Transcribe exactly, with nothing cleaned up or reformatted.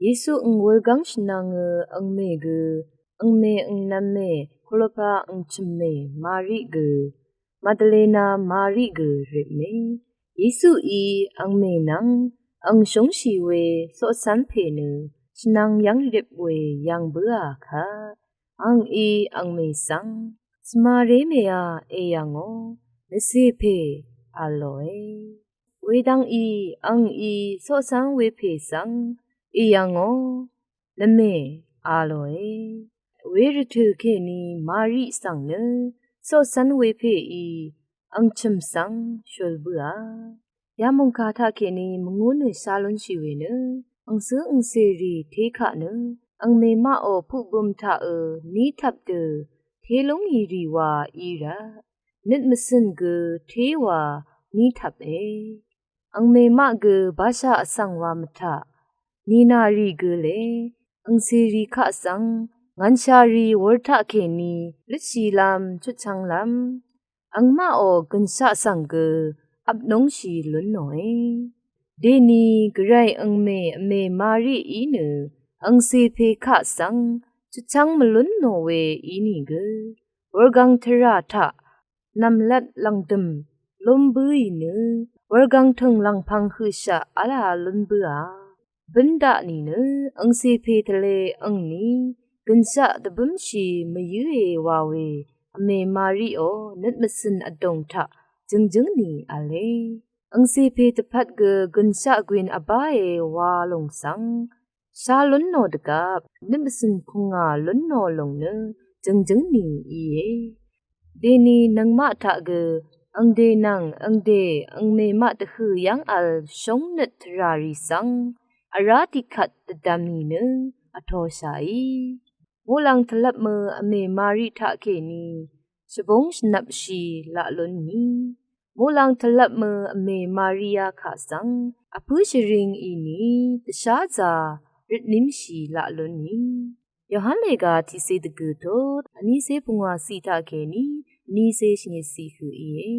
Yesu àng wurgáng shvnvng angmè gø, angmè angnv̄me, kolopa angchø̀mmè Mari gø, Madalena Mari gø rvpmè. Yesuí angmè nvng ang shúngshì we coqcv́n pè nø shvnvng yv́ng rvp we yv̀ng bǿà kvt, àngí angmè svng, svmaré mèá èyv̀ngò, nvcè pè, v̄l lòe. Wedv́ngí àngí coqcv́n wepè svng èyv̀ngò, nvmè, v̄l lòe. Wervtø̀ kèní Mari svng nø coqcv́n wepèí angchø̀m svng shøl bǿà. Yamungkà taqkèní mvngú nø shá lúnshì we nø, angcǿ angcèrì tékaq nø angmè maqò puqbøm taqø ní tvp dø té lúngì rì wa í rvt, nøt mvcø̀n gø té wa ní tvpè. Angmè maq gø bashà vsvng wa mvtaq, nìnàrì gø le, angcèrì kaq svng ngv̀nshàrì wur taqkèní lutshìlv́m chutchv́nglv́m, angmaqò gø̀nshaq svng gø vpnúngshì lún nòe. Dèní gvray angmè vmè Mari í nø angcè pè kaq svng chutchv́ng mvlún nò we í nìgø, wurgvng tvrà taq nv̀mlat lv̀ngdø̀m lún bǿì nø, wurgvng tø̀ng lv̀ngpv̄ng høqshaq v̄lā lún bǿà. Bǿn daq nìnø angcè pè tvlē àngní gø̀nshaq dvbǿmshì mvyǿe wa we vmè Mariò nøt mvcø̀n vdùng taq jø̀ngjǿng nì v̄le. Angcè pè dvpvt gø gø̀nshaq gwìn vbáe wa lùng svng shá lún nò dvgvp, nøt mvcø̀n kùngà lún nò lùng nø jø̀ngjǿng nì íe. Dèní nøngmaq taq gø angde nvng angde angmè maq dvhø̀ yv́ng v̄l shúng nøt tvràrì svng vrá tiqkvt dvdv̀m nìnø vtōshàí. Muqlàng tvlvp mø vmè Mari taqkèní shvbúng shvnvpshì laq lún nì. Muqlàng tvlvp mø vmè Maria kaq svng vpǿ shvring ìní dvsházā rvtnímshì laq lún nì. Yohan lèga tiqcé dvgø̀ tut vnícé pungwàciq taqkèní vnícé shvngitciq høq íe.